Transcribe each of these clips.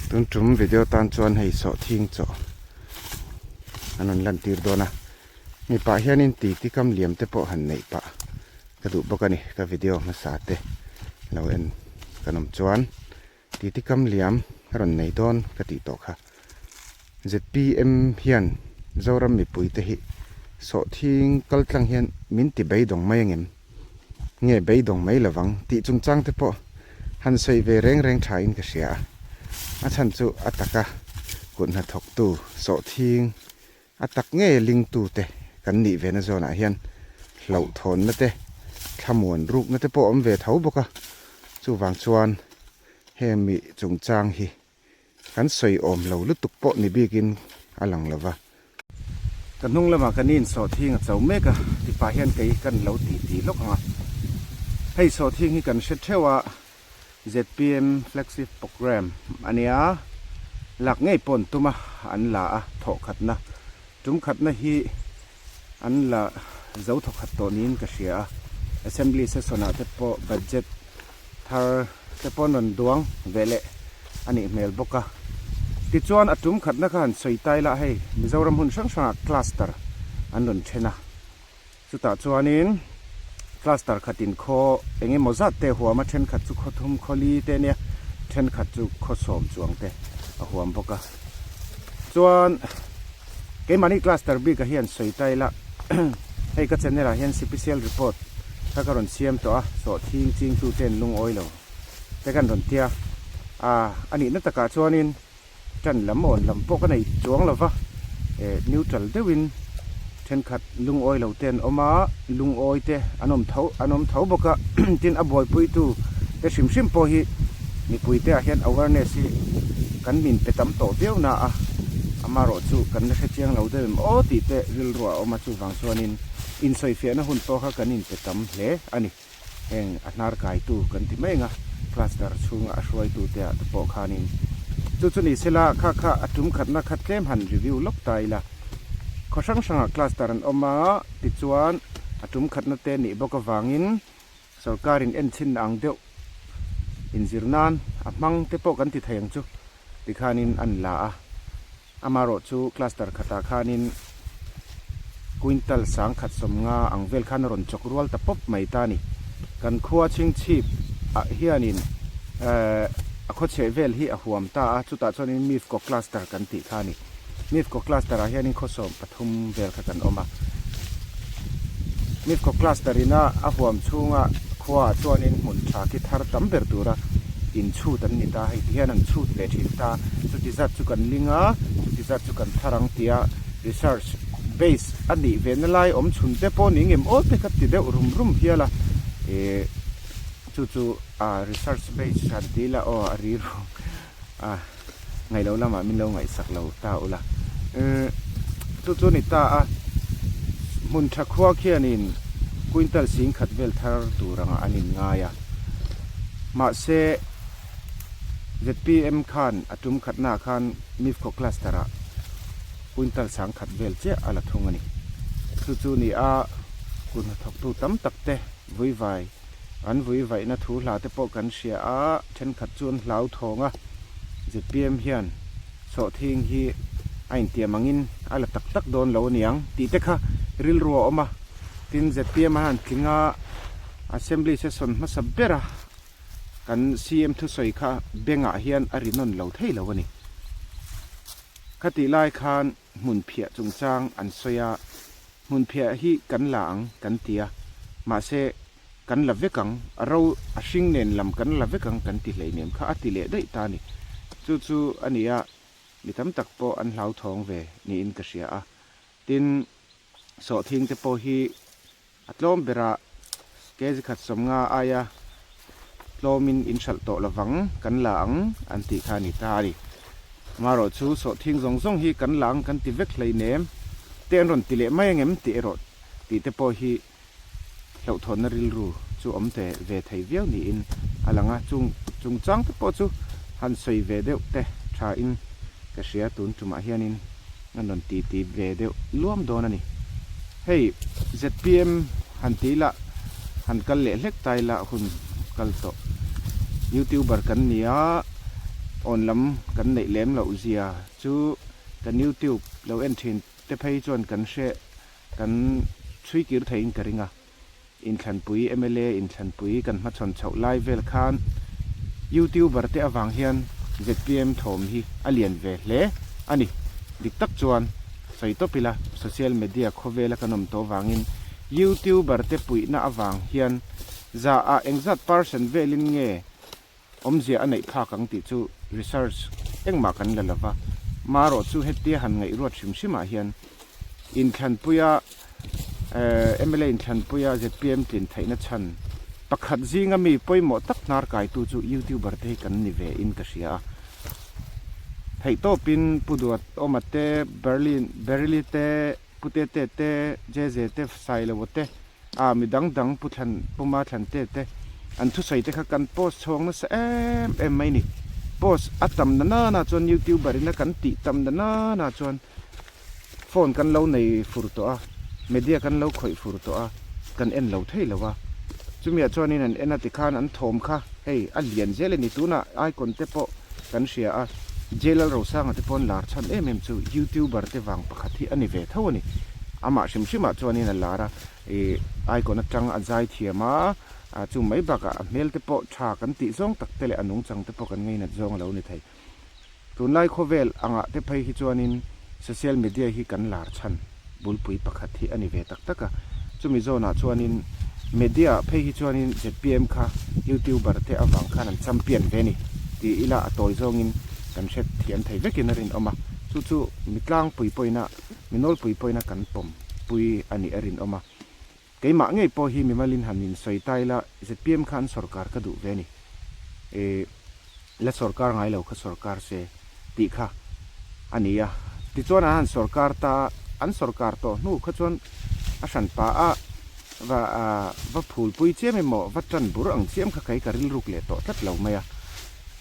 Tun tum video tan chuan hei sawhthing chaw an rawn lan tir dawn a, mipa hianin titi kam liam te pawh han neih pah ka duh bawk a ni ka video hmasa te lo en kan awm chuan titi kam liam a rawn nei dawn ka tih tawh kha. Zpm hian Zoram mipui te hi sawhthing kal tlang hian min ti beidawng mai angem? Nge beidawng mai lovang tih chungchang te pawh han sawi ve reng reng tha in ka hria a. A chhan chu a taka kut hnathawktu sawhthing a tak ngei lingtu te kan nih ve na zawnah hian hlauhthawnna te thlamuan rukna te pawh a awm ve tho bawk a. Chuvang chuan hemi chungchang hi Kan sawi awm lo lutuk pawh ni bikin a lang lo va. Ka hnung lamah ka nin sawhthing a cho mek a, tipa hian kei kan lo ti ti lawk ang a. Hei sawhthing hi kan hre theuh a, zpm Flagship Programme a nia, lak ngei pawh an tum a, an la a, thawhkhatna tum khatna hi an la zo thawkhat tawh niin ka hria a, Assembly Session ah te pawh budget thar te pawh an rawn duang ve leh a nih hmel bawk a. Tichuan a tum khatna kha han sawi tai la hei Mizoram hun hrang hrangah cluster an rawn then a, chutah chuanin cluster khatin khaw eng emaw zat te a huam a, thenkhat chu khaw thum khaw li te ania, thenkhat chu khaw sawm chuang te a huam bawk a. Chuan keimahni cluster bikah hian sawi tai la hei ka channel ah hian sipisial report kha ka rawn siam tawh a, sawhthing chingtu ten lungawi lo. te kan rawn tia a a nihna takah chuanin tan lam awn lam pawh ka nei chuang lo va eh neutral deuhin thenkhat lungawi lo te an awm a lungawi te an awm tho an awm tho bawk a tin a buaipuitu te hrim hrim pawh hi mipui te ah hian awareness hi kan min pe tam tawh viau na a amaherawh chu kan la hrechiang lo deuh em aw tih te rilru a awm a chuvang chuanin insawifiahna hun pawh kha kan inpe tam hle a ni. Heng a hnar kaitu kan ti mai ang a, cluster chhunga a hruaitu te ah te pawh khanin chu chu ni sela kha kha a tum khatna kha tlem han review lawk ta ila. Khaw hrang hrangah cluster an awm a, tichuan a tum khatna te nih bawk avangin sorkarin enchhinna ang deuh inzir nan a hmang te pawh kan ti thei ang chu tikhanin an la a. Amaherawh chu cluster khatah khanin quintal sangkhat sawmnga ang vel khan a rawn chawk rual ta pawp mai ta a ni. Kan khua chhingchhip ah hianin eh a khawchheh vel hi a huam ta a, chutah chuanin Mifco cluster kan tih kha a ni. Mifco cluster ah hianin khawsawm pathum vel kha kan awm a. Mifco cluster ina a huam chhunga khua ah chuanin hmun tha khi thar tam ber tura inchhut an ni ta, hei ti hian an chhut ve thin ta, chuti zat chu kan ling a, chuti zat chu kan thar ang tia research base a nih ve na lai awm chhun te pawh ni ngem aw te ka ti deuh rum rum hial a, eh chu chu ah research base han ti ila aw a ri rum a ngaih loh lamah min lo ngaihsak lo ta ula eh chu chu ni ta a hmun tha khua khianin quintal sing khat vel thar tur angah an inngai a mahse zpm khan a tum khatnaah khan mifco cluster ah quintal sang khat vel chiah a la thung a ni chu chu ni a kut hnathawktu tam tak te vuivai An vui vaihna thu hla te pawh kan hria a, thenkhat chu an hlau thawng a, zpm hian sawhthing hi a intiam angin a la tak tak dawn lo aniang tih te kha rilru a awm a, tin zpm a han tling a, Assembly session hmasa ber a kan CM thusawi kha bengah hian a ri nawn lo thei lo a ni. Khatih lai khan hmunphiah chungchang an sawi a, Hmunphiah hi kan la ang kan ti a, mahse kan la vek ang, a ro a hring nen lam kan la vek ang kan ti hleinem kha a ti leh daih ta a ni. Chu chu a ni a, mi tam tak pawh an hlauthawng ve niin ka hria a. Tin, sawhthing te pawh hi a tlawm berah kg khat sawmnga aia tlawmin in hralh tawh lovang kan la ang an tih kha a ni ta a ni. Amaherawh chu sawhthing zawng zawng hi kan la ang kan ti vek hleinem te an rawn ti leh mai angem tih erawh tih te pawh hi hlauhthawnna rilru chu awm te ve thei viau niin a lang a, chung chungchang te pawh chu han sawi ve deuh te tha in ka hria tun tumah hianin an rawn ti ti ve deuh luam dawn a ni. Hei zpm han ti ila han kal leh hlek ta ila hun kal tawh youtuber kan ni a. awn lam kan neih lem loh zia chu kan youtube lo en thin te phei chuan kan hre kan chhui kir theiin ka ring a. Inthlanpui mla inthlanpui kan hmachhawn chhoh lai vel khan youtuber te avang hian zpm thawm hi a lian ve hle a ni. Dik tak chuan sawi tawp ila social media khawvela kan awm tawh vangin youtuber te puihna avang hian za ah engzat percent velin nge awmzia a neih phak ang tih chu research engmah kan la lova, marawh chu hetia han ngaihruat hrim hrim ah hian inthlanpuia mla inthlanpuia zpm tlin theihna chhan pakhat zinga mi pawimawh tak hnar kaitu chu youtuber te hi kan ni ve in ka hria a, theihtawpin Pu Duat Awma te, Berlin Berili te, Pu Tete te, Jeze te, Sailoa te, a mi dang dang Pu Thlan Pu Ma Thlan te te an thusawi te kha kan post chhawng nasa em em mai ni. Post a tam na nana chuan youtuber ina kan tih tam na nana chuan phone kan lo nei fur tawh a, media kan lo khawih fur tawh a, kan en lo thei lo a. Chumiah chuanin an en a tikhan an thawm kha hei a lian zel a ni. Tunah icon te pawh kan hria a, J Lalrosanga te pawn lar chhan em em chu youtuber te vang pakhat hi a ni ve tho a ni. Amah hrim hrimah chuanin a lar a, ih icon atang a zai thiam a, chu mai bakah a hmel te pawh tha kan tih zawng tak te leh a nungchang te pawh kan ngainat zawng a lo ni thei. Tunlai khawvel angah te phei hi chuanin social media hi kan lar chhan bulpui pakhat hi a ni ve tak tak a. Chumi zawnah chuanin media ah phei hi chuanin zpm kha youtuber te avang khan an champion ve ni ti ila a tawi zawngin kan hre thiam thei vekin a rinawm a. Chu chu mi tlangpui pawhina mi nawlpui pawhina kan pawm pui a nih a rinawm a. Keimah ngei pawh hi mimalin han insawi ta ila zpm kha an sorkar ka duh ve a ni. E, la sorkar ngai lo kha sorkar se tih kha a ni a. Tichuan an han sorkar ta a, an sorkar tawh hnu kha chuan a hran pa a va va phulpui chiam emaw va tan bur ang chiam kha kei ka rilruk leh tawh tlat lo mai a.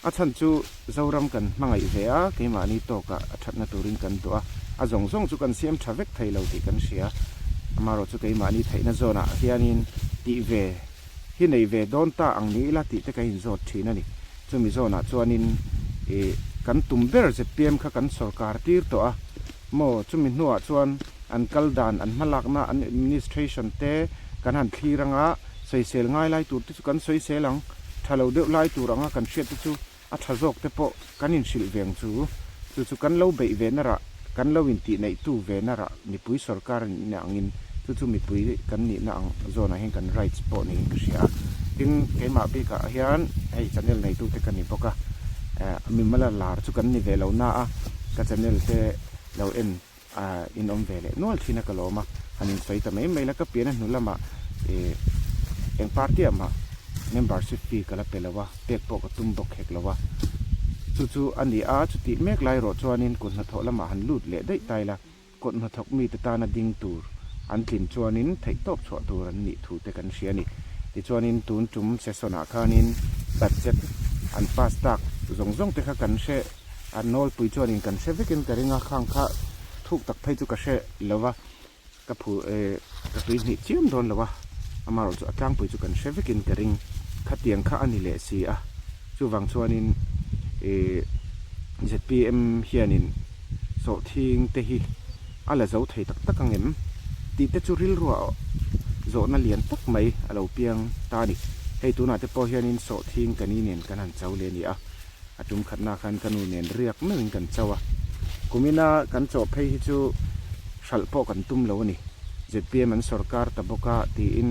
A chhan chu Zoram kan hmangaih ve a, keimahni tawkah a thatna turin kan duh a, a zawng zawng chu kan siam tha vek thei lo tih kan hria. Amaherawhchu keimahni theihna zawnah hianin tih ve hi nei ve dawn ta ang ni ila tih te ka inzawt thin a ni. Chumi zawnah chuanin ih kan tum ber zpm kha kan sawrkar tir tawh a maw, chumi hnuah chuan an kal dan, an hmalakna, an administration te kan han thlir anga sawisel ngai lai tur te chu kan sawisel ang. Tha lo deuh lai tur anga kan hriat te chu a tha zawk te pawh kan inhrilh ve ang chu. Chu chu kan lo beih ve na rah, kan lo intih neih tu ve na rah mipui sorkar nihna angin chu chu mipui kan nihna ang zawnah hian kan rights pawh niin ka hria a. Tin, keimah bikah hian hei channel neitu te ka ni bawk a, mimala lar chu kan ni ve lo na a, ka channel te lo en A inawm ve leh nual thin a ka lawm a, han insawi ta mai mai la, ka pian a hnu lamah ih eng party ah mah membership fee ka la pe lo a, pek pawh ka tum bawk hek lo a, chu chu a ni a, chutih mek lai erawh chuanin kut hnathawh lamah han lut leh daih ta ila, kut hnathawk mite tana ding tur an tlin chuanin theihtawp chhuah tur an nih thu te kan hria a ni. Tichuanin tun tum session ah khanin budget an pass tak zawng zawng te kha kan hre. A nawlpui chuanin kan hre vekin ka ring a, khang kha thuk tak phei chu ka hre lo va, ka phu eh ka tui hnih chiam dawn lo a, amaherawhchu a tlangpui chu kan hre vekin ka ring, khatiang kha a ni leh si a, chuvang chuanin eh zpm hianin sawhthing te hi a la zo thei tak tak ang em tih te chu rilruah zawhna lian tak mai a lo piang ta a ni, hei tunah te pawh hianin sawhthing ka ni nen kan han cho leh a ni a. A tum khatna khan ka nu nen riak meuhin kan cho a, kumina kan chawh phei hi chu hralh pawh kan tum lo a ni. Zpm an sawrkar ta bawk a tiin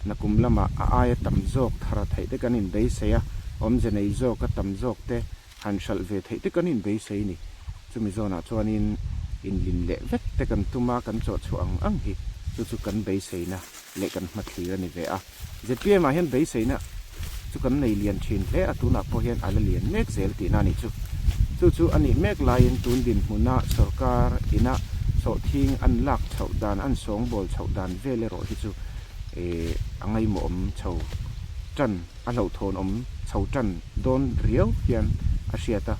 nakum lamah a aia tam zawk thar theih te kan inbeisei a, awmze nei zawka tam zawk te han hralh ve theih te kan inbeisei a ni. Chumi zawnah chuanin inlin leh vek te kan tum a, kan chawh chhuah ang ang hi chu chu kan beiseina leh kan hmathlir a ni ve a. Zpm ah hian beiseina chu kan nei lian thin hle a, tunah pawh hian a la lian mek zel tihna a nih chu. Chu chu a nih mek laiin tun dinhmuna sorkar ina sawhthing an lak chhoh dan, an sawngbawl chhoh dan vel erawh hi chu eh a ngaimawhawm chho tan, a hlauhthawnawm chho tan dawn riau hian a hriat a.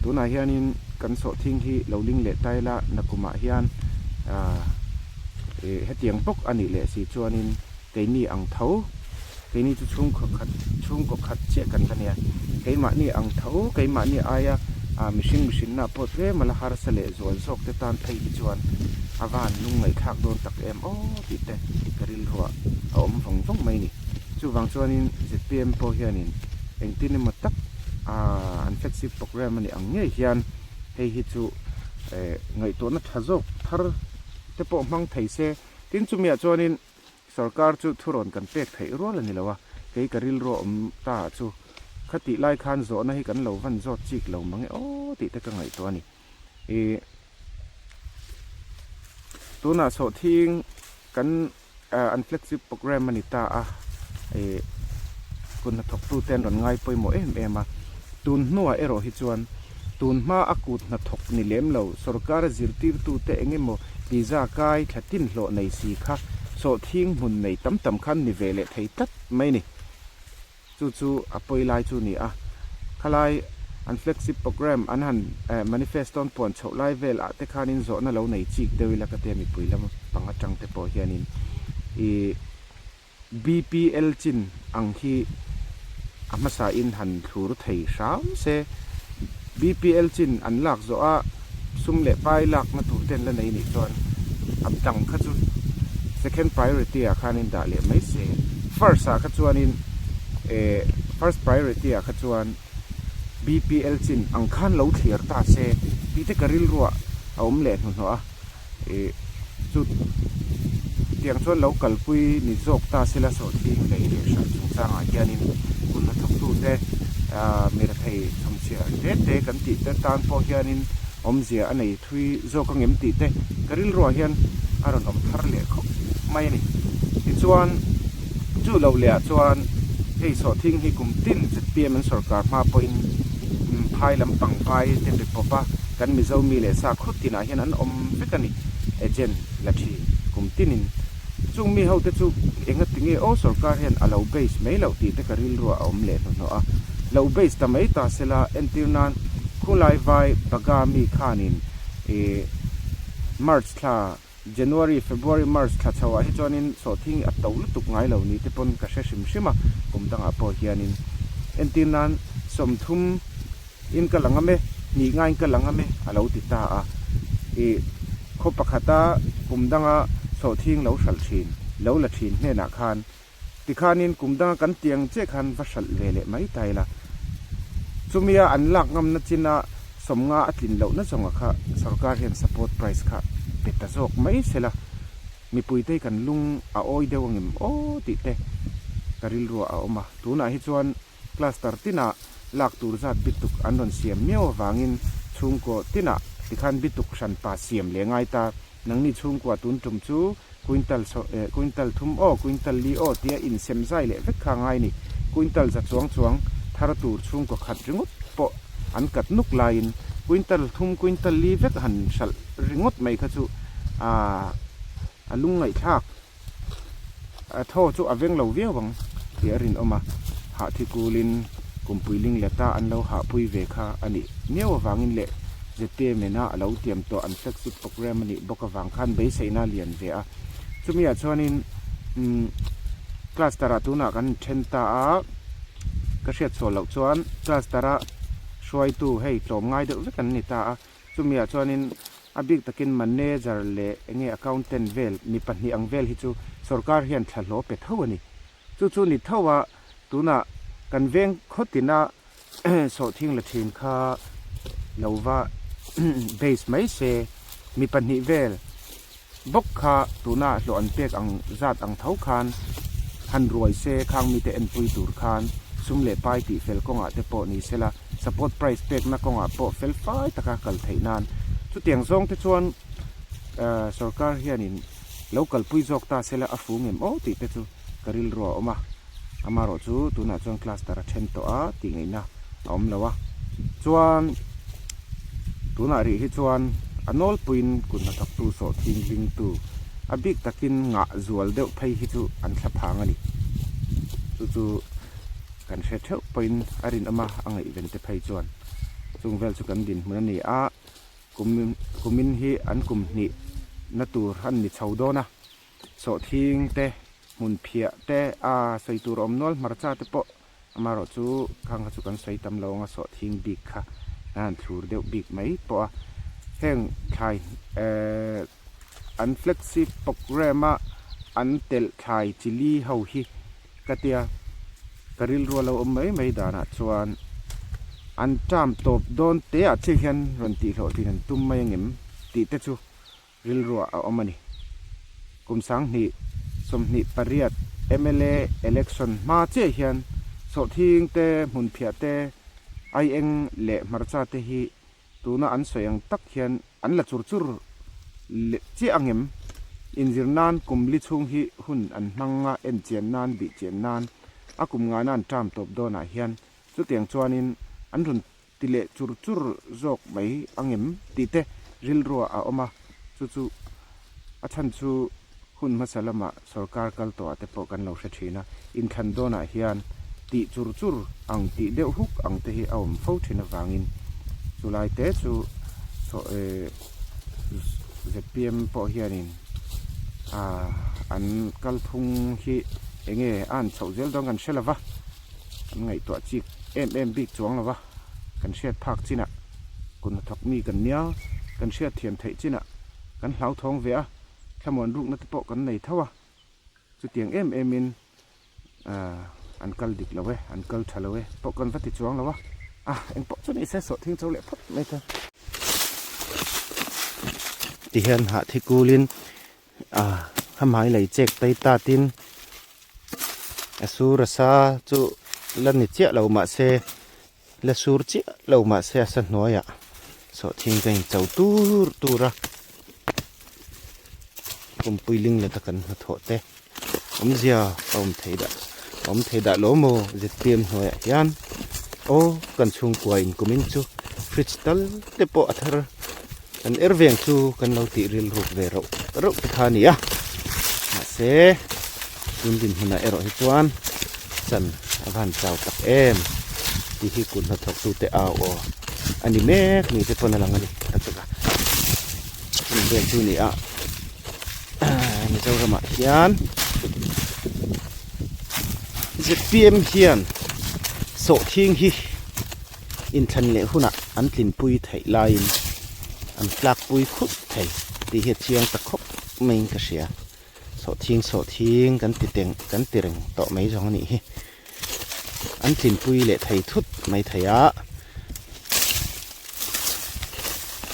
Tunah hianin kan sawhthing hi lo ling leh ta ila nakumah hian ah. Ih hetiang bawk a nih leh si chuanin keini ang tho Keini chu chhungkaw khat chhungkaw khat chiah kan la nia. Keimahni ang tho, keimahni aia mihring mihrinna pawh tlem a la harsa leh zual zawk te tan phei hi chuan a van lungngaihthlak dawn tak em aw tih te ka rilruah a awm vawng vawng mai ni. Chuvang chuanin zpm pawh hianin engtin emaw tak an flagship programme a nih ang ngei hian hei hi chu ngaihtuahna tha zawk thar te pawh hmang thei se. Tin chumiah chuanin Sorkar chu thurawn kan pek theih rual a ni lo a, kei ka rilru a awm ta chu khatih lai khan zawhna hi kan lo van zawt chik lo mang e aw tih te ka ngaihtuah a ni. Ih tunah sawhthing kan an flagship programme a ni ta a, ih kut hnathawktu te an rawn ngai pawimawh em em a, tun hnuah erawh hi chuan tun hma a kut hnathawk ni lem lo sorkar zirtirtu te eng emaw Pizza kai thla tin hlawh nei si kha sawhthing hmun nei tam tam khan ni ve leh thei tlat mai ni. Chu chu a pawi lai chu ni a. Khalai an flagship programme an han manifesto an puan chhoh lai vel ah te khanin zawhna lo nei chik deuh ila ka tia mipui lam pang atang te pawh hianin i BPL chin ang hi a hmasa in han thlur thei hram se. BPL chin an lak zawh a sum leh pai lakna tur te an la nei nih chuan a dang kha chu second priority ah khan in dah leh mai se. First ah kha chuanin eh first priority ah kha chuan BPL chin ang khan lo thlir ta se tih te ka rilruah a awm leh hnuhnawh a. Ih chu tiang chuan lo kalpui ni zawk ta sela sawhthing lei leh hran chungchangah hianin hun hnathawktute ah mi rethei chhawmchhiah te te kan tih te tan pawh hianin awmzia a nei thui zawk ang em tih te ka rilruah hian a rawn awm thar leh khawp mai a ni. Tichuan chu loh leh ah chuan hei sawhthing hi kum tin zpm an sawrkar hma pawhin phai lampang vai te pe pawp a kan Mizo mi leh sa khut tinah hian an awm vek a ni, agent la thin kum tinin. Chung mi ho te chu enga tinge aw sorkar hian a lo base mai loh tih te ka rilruah a awm leh hnuhnawh a. Lo base ta mai ta sela entir nan khulai vai Baga mi khanin ih March thla January, February, March thla chho ah hi chuanin sawhthing a to lutuk ngai lo ni te pawn ka hre hrim hrim a, kum dangah pawh hianin entir nan 30 In ka la ngam e, hnih ngaiin ka la ngam e, a lo ti ta a. Ih, khaw pakhata kum danga sawhthing lo hralh thin, lo la thin hnenah khan, tikhanin kum danga kan ti ang che khan va hralh ve leh mai ta ila. Chumia an lak ngamna china 50 a tlin lohna zawnga kha sorkar hian support price kha pe ta zawk mai sela, mipuite hi kan lung a awi deuh angem aw tih te ka rilruah a awm a. Tunah hi chuan Cluster tinah lak tur zat bituk an rawn siam miau avangin chhungkaw tinah tikhan bituk hranpa siam leh ngai ta. Nangni chhungkua tun tum chu quintal quintal thum aw, quintal li aw tia insem zai leh vek kha ngai ni. Quintal za chuang chuang thar tur chhungkaw khat ringawt pawh an kat nuk laiin quintal thum quintal li vek han hralh ringawt mai kha chu a lungngaihthlak. A thaw chu a veng lo viau ang tih a rinawm a, hahthi kulin kumpui ling leta an lo hahpui ve kha a nih miau avangin leh zpm ina a lo tiam tawh an flagship programme a nih bawk avang khan beiseihna a lian ve a. Chumiah chuanin umm cluster ah tunah kan then ta a, ka hriat chhuah loh chuan cluster a hruaitu hei tlawm ngai deuh vek an ni ta a. Chumiah chuanin a bik takin manager leh enge accountant vel mi pahnih ang vel hi chu sorkar hian thla hlawh pe tho a ni. Chu chu ni tho a, tunah kan veng khawtina sawhthing la thin kha lo va base mai se mi pahnih vel bawk kha tuna hlawh an pek ang zat ang tho khan han ruai se khang mite enpui tur khan sum leh pai tih fel kawngah te pawh ni sela support price pekna kawngah pawh fel fai taka kal theih nan chutiang zawng te chuan sorkar hianin lo kalpui zawk ta sela a fu ngem aw tih te chu ka rilru a awm a amaherawh chu tunah chuan cluster a then tawh a tih ngaihna a awm lo a chuan tunah rih hi chuan a nawlpuiin kut hnathawktu sawhthing ringtu a bik takin ngah zual deuh phei hi chu an thla phang a ni chu chu kan hre theuh pawhin a rinawm a a ngaihven te phei chuan chung vel chu kan dinhmun a ni a kum kumin hi an kum hnih na tur an ni chho dawn a sawhthing te. Hmun phiah te a sawi tur a awm nual hmarcha te pawh amaherawh chu khang kha chu kan sawi tam lo ang a sawhthing bik kha an han thlur deuh bik mai pawh a heng thlai ehh an flexi programme a an telh thlai chili ho hi ka tia ka rilru a lo awm mai mai danah chuan an term tawp dawn te ah chiah hian rawn tih hlawhtlin an tum mai angem tih te chu rilruah a awm a ni. Kum 2028 mla election hma chiah hian sawhthing te, hmunphiah te, aieng leh hmarcha te hi tuna an sawi ang tak hian an la chur chur leh chiah angem? Inzir nan kum li chhung hi hun an hmang a, enchian nan, bihchian nan a kum ngana an term tawp dawnah hian chutiang chuanin an rawn ti leh chur chur zawk mai angem tih te rilruah a awm a, chu chu a chhan chu hun hmasa lamah sorkar kal tawhah te pawh kan lo hre thin a, inthlan dawnah hian tih chur chur ang tih deuh huk ang te hi a awm fo thin avangin chulai te chu zpm pawh hianin an kalphung hi enge a han chhoh zel dawn kan hre lova. Kan ngaihtuah chik em em bik chuang lo va, kan hriat phak chinah kut hnathawk mi kan nia, kan hriat thiam theih chinah kan hlauthawng ve a, thlamuan rukna te pawh kan nei tho a, chutiang em emin an kal dik lo e, an kal tha lo e pawh kan va ti chuang lo a, a engpawh chu ni se sawhthing cho leh phawt mai ta. Tihian hah thi kulin a hmai lei chek tai tatin a sur a sa chu la ni chiah lo mahse la sur chiah lo mahse a sa hnuaiah sawhthing ka in cho tur tur a pumpui ling leta kan hnathawh te awmzia a awm thei dah a awm thei dah lo maw zpm hnuaiah hian aw kan chhungkua in kumin chu fridge tal te pawh a thar Kan er veng chu kan lo tih rilruk ve reuh reuh te kha a ni a, mahse tun dinhmunah erawh hi chuan chan a va han chau tak em tih hi kut hnathawktute au aw a ni mek ni te pawn a lang a ni tak tak a, chung vel chu a ni a Mizoramah hian zpm hian sawhthing hi. Inthlan leh hunah an tlinpui theih laiin an tlakpui khut thei tih hi a chiang ta khawp maiin ka hria. Sawhthing sawhthing kan ti teng kan ti reng tawh mai zawng a nih hi. An tlinpui leh thei thut mai thei a,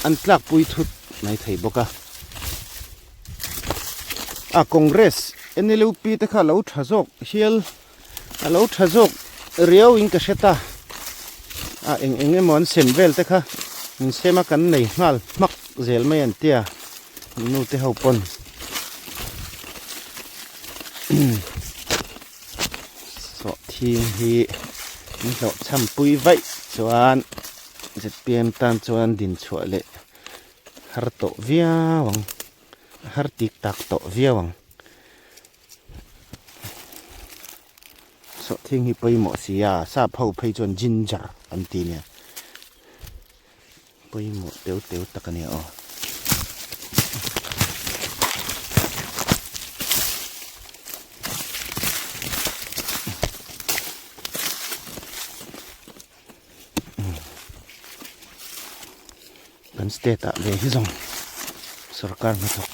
an tlakpui thut mai thei bawk a. A Congress NLUP te kha lo tha zawk hial. A lo tha zawk riau in ka hre ta a eng eng emaw an sem vel te kha min sem a kan nei nghal hmak zel mai an tia nu te ho pawn sawhthing hi min hlawh chham pui vaih chuan zpm tan chuan din chhuah leh har tawh viau ang har tik tak tawh viau ang. Sawhthing hi pawimawh si a, sap ho phei chuan ginger an ti nia. Pawimawh teu teu tak a nia aw. Kan state ah ve hi zawng sorkar hnathawk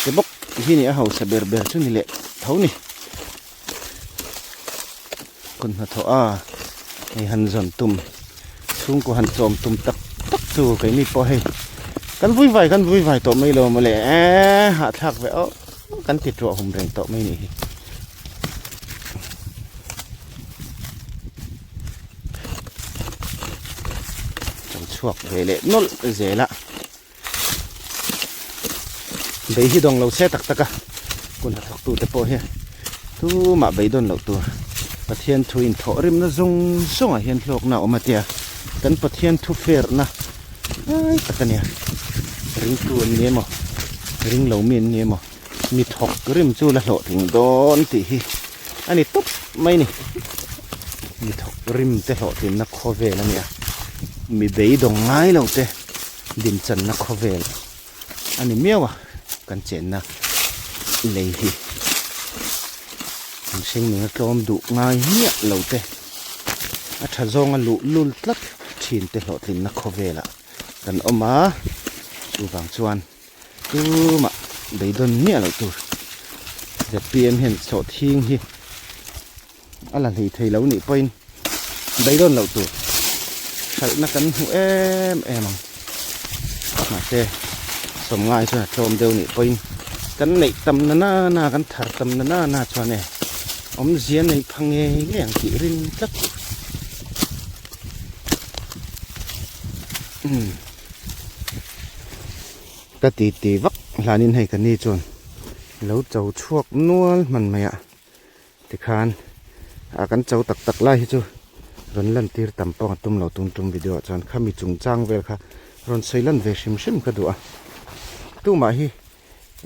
te bawk hi ni a hausa ber ber chu ni leh tho ni kut hnathawh a hei han zawn tum chhungkaw han chawm tum tak tak chu keini pawh hei kan vui vai kan vui vai tawh mai lo mawle eee hahthlak ve aw kan ti tuah hum reng tawh mai ni hi. Chhuak ve leh nawlh zel a bei hi dawng lo se tak tak a hun hnathawk tu te pawh hi tumah bei dawn loh tur Pathian thu in thawh rimna zawng zawng ah hian hlawkna a awm a tia kan Pathian thu ferna lai tak a nia ringtu an ni emaw ring lo mi an ni emaw mi thawk rim chu la hlawhtling dawn tih hi a ni tawp mai ni mi thawk rim te hlawhtlinna khawvel a nia mi beidawng ngai lo te dinchanna khawvel a ni miau a kan chenna lei hi. Mihring nuna tlawm duh ngai miah lo te, a tha zawnga luh lul tlat thin te hlawhtlinna khawvelah kan awm a, chuvang chuan tumah beidawn miah loh tur zpm hian sawhthing hi a la hlei thei lo nih pawhin beidawn loh tur hralhna kan hmu em em ang mahse sawmngai chuan a tlawm deuh nih pawhin kan neih tam na nana kan thar tam na nana chuan e awmzia nei pha ngei ngei ang tih rin tlat tur umm ka ti ti vak hlanin hei ka ni chuan lo cho chhuak nual hman mai a. Tikhan ah kan cho tak tak lai hi chu rawn lan tir tam pawh a tum lo tum tum video ah chuan khami chungchang vel kha rawn sawi lan ve hrim hrim ka duh a tumah hi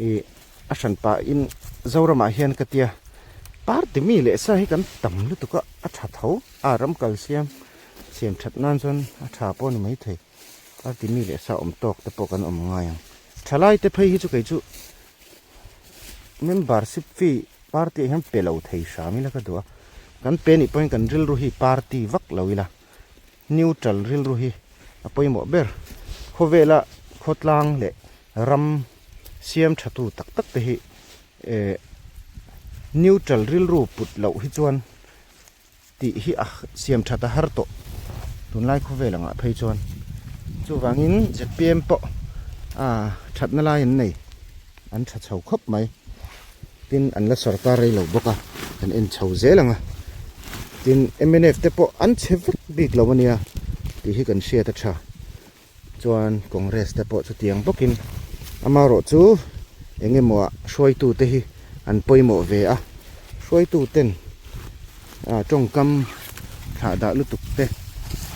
ih a hran pah in Zoram ah hian ka tia party mi leh sa hi kan tam lutuk a a tha tho a ram kal siam siam that nan chuan a tha pawh a ni maithei party mi leh sa awm tawk te pawh kan awm ngai ang thalai te phei hi chu kei chu membership fee party ah hian pe lo thei hram ila ka duh a kan pe nih pawhin kan rilru hi party vak lo ila neutral rilru hi a pawimawh ber khawvela khawtlang leh ram siam tha tu tak tak te hi eh neutral rilru put loh hi chuan tih hi a siam that a har tawh tunlai khawvel angah phei chuan chuvangin zpm pawh ah thatna lai an nei an tha chho khawp mai tin an la sorkar rei lo bawk a kan en chho zel ang a tin mnf te pawh an chhe vek bik lo ania tih hi kan hriat a tha chuan congress te pawh chutiang bawkin amaherawh chu eng emaw ah hruaitu te hi an pawimawh ve a hruaitu ten ah tawngkam thlah dah lutuk te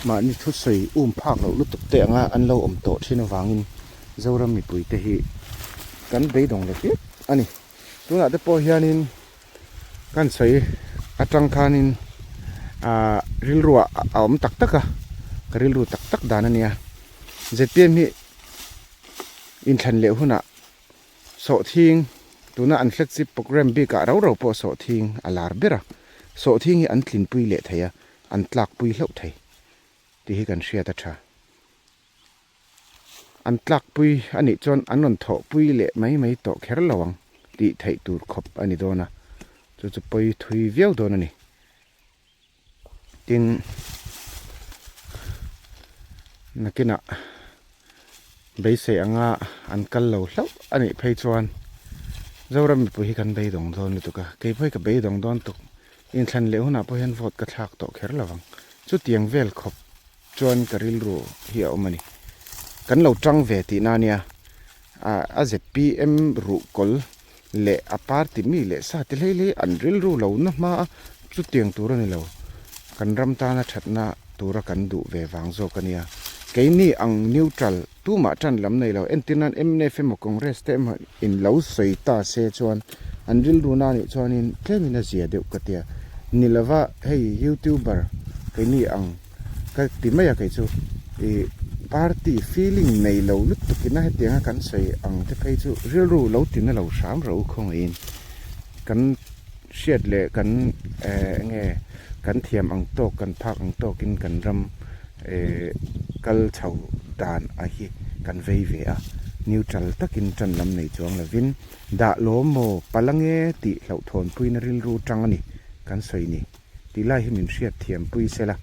mahni thusawi um phak loh lutuk te anga an lo awm tawh thin avangin Zoram mipui te hi kan beidawng leh piap a ni tunah te pawh hianin kan sawi atang khanin ah rilru ah a awm tak tak a ka rilru tak tak dan a nia zpm hi inthlan leh hunah sawhthing tuna an flagship program bik ah rau rau pawh sawhthing a lar ber a sawhthing hi an tlinpui leh thei a an tlakpui hlauh thei tih hi kan hriat a tha. An tlakpui a nih chuan an rawn thawhpui leh mai mai tawh kher lo ang tih theih tur khawp a ni dawn a, chu chu pawi thui viau dawn a ni. Tin, nakinah beisei anga an kal lo hlauh a nih phei chuan Zoram mipui hi kan beidawng dawn lutuk a, kei pawh hi ka beidawng dawn tuk, inthlan leh hunah pawh hian vote ka thlak tawh kher lo ang, chutiang vel khawp. Chuan ka rilru hi a awm a ni. Kan lo tang ve tihna ania. A zpm ruhkawl leh a party mi leh sa te hlei hlei an rilru lo na hma a, chutiang tur a ni lo. Kan ram tana thatna tura kan duh ve vang zawk a nia. Keini ang neutral tumah tan lam nei lo. Entir nan mnf emaw Congress te emaw in lo sawi ta se chuan an rilru na nih chuanin tlemin a zia deuh ka tia. Ni lova hei youtuber keini ang. Ka ti mai a kei chu ih party feeling nei lo lutuk ina hetianga kan sawi ang te phei chu rilru lo ti na lo hram rawh u khawngaihin kan hriat leh kan eh enge kan thiam ang tawk kan phak ang tawkin kan ram eh kal chho dan a hi kan vei ve a neutral takin tan lam nei chuang lovin dah lawm maw palange tih hlauhthawnpuina rilru tang a ni kan sawi ni. Tih lai hi min hriat thiam pui sela,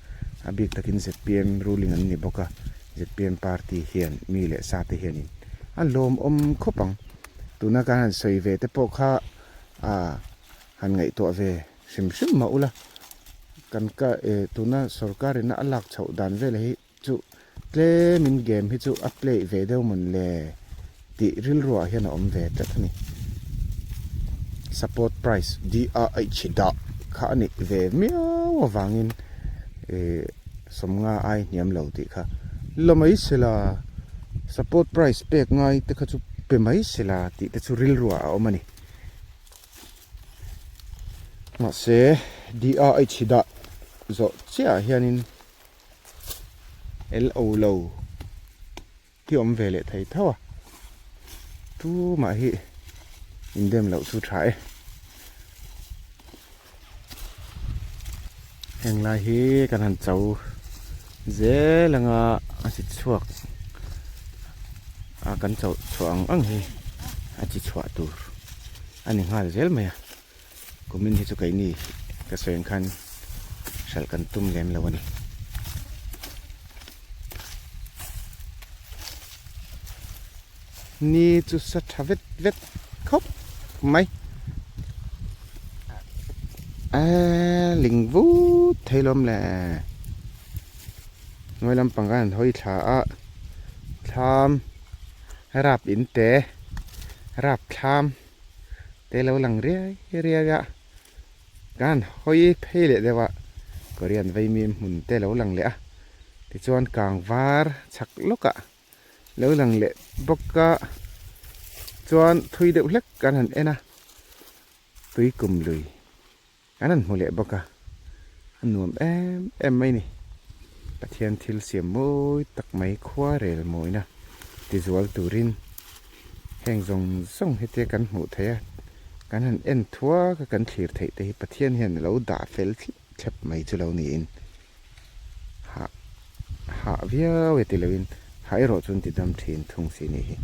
a bik takin zpm ruling an ni bawk a, zpm party hian mi leh sa te hianin a lawmawm khawp ang. Tuna kan han sawi ve te pawh kha ah han ngaihtuah ve hrim hrim mah ula, kan ka eh tuna sorkar ina a lak chhoh dan vel hi chu tlemin game hi chu a play ve deuh mawn le tih rilruah hian a awm ve tlat a ni. Support price DRH dah kha a nih ve miau avangin eh sawmnga ai hniam lo tih kha la mai sela support price pek ngai te kha chu pe mai sela tih te chu rilruah a awm a ni. Mahse DRH dah zawh chiahah hianin. L O lo hi awm ve leh thei tho a tumah hi indem loh chu tha e. Heng lai hi kan han cho zel anga a chi chhuak a kan cho chhuah ang ang hi a chi chhuah tur a ni nghal zel mai a. Kumin hi chu keini ka sawi ang khan hralh kan tum lem lo a ni. Ni chu sa tha vet vet khawp mai. Eee ling vut thei lawm le. Hnuai lampang khan an hawi thla a thlam rap in te rap thlam te lo lang riai riai a kan hawi phei leh deuh a Korean vaimim hmun te lo lang leh a tichuan kang var chhak lawkah lo lang leh bawk a chuan thui deuh hlek kan han en a tui kum lui kan han hmu leh bawk a a nuam em em mai ni Pathian thil siam mawi tak mai khua rel mawina tizual turin heng zawng zawng hetia kan hmuh theih a kan han en thuak a kan thlir theih te hi Pathian hian a lo dah fel thlep thlep mai chu lo niin. Hah hah viau e ti loin hah erawh chuan ti dam thin thung si nih hi.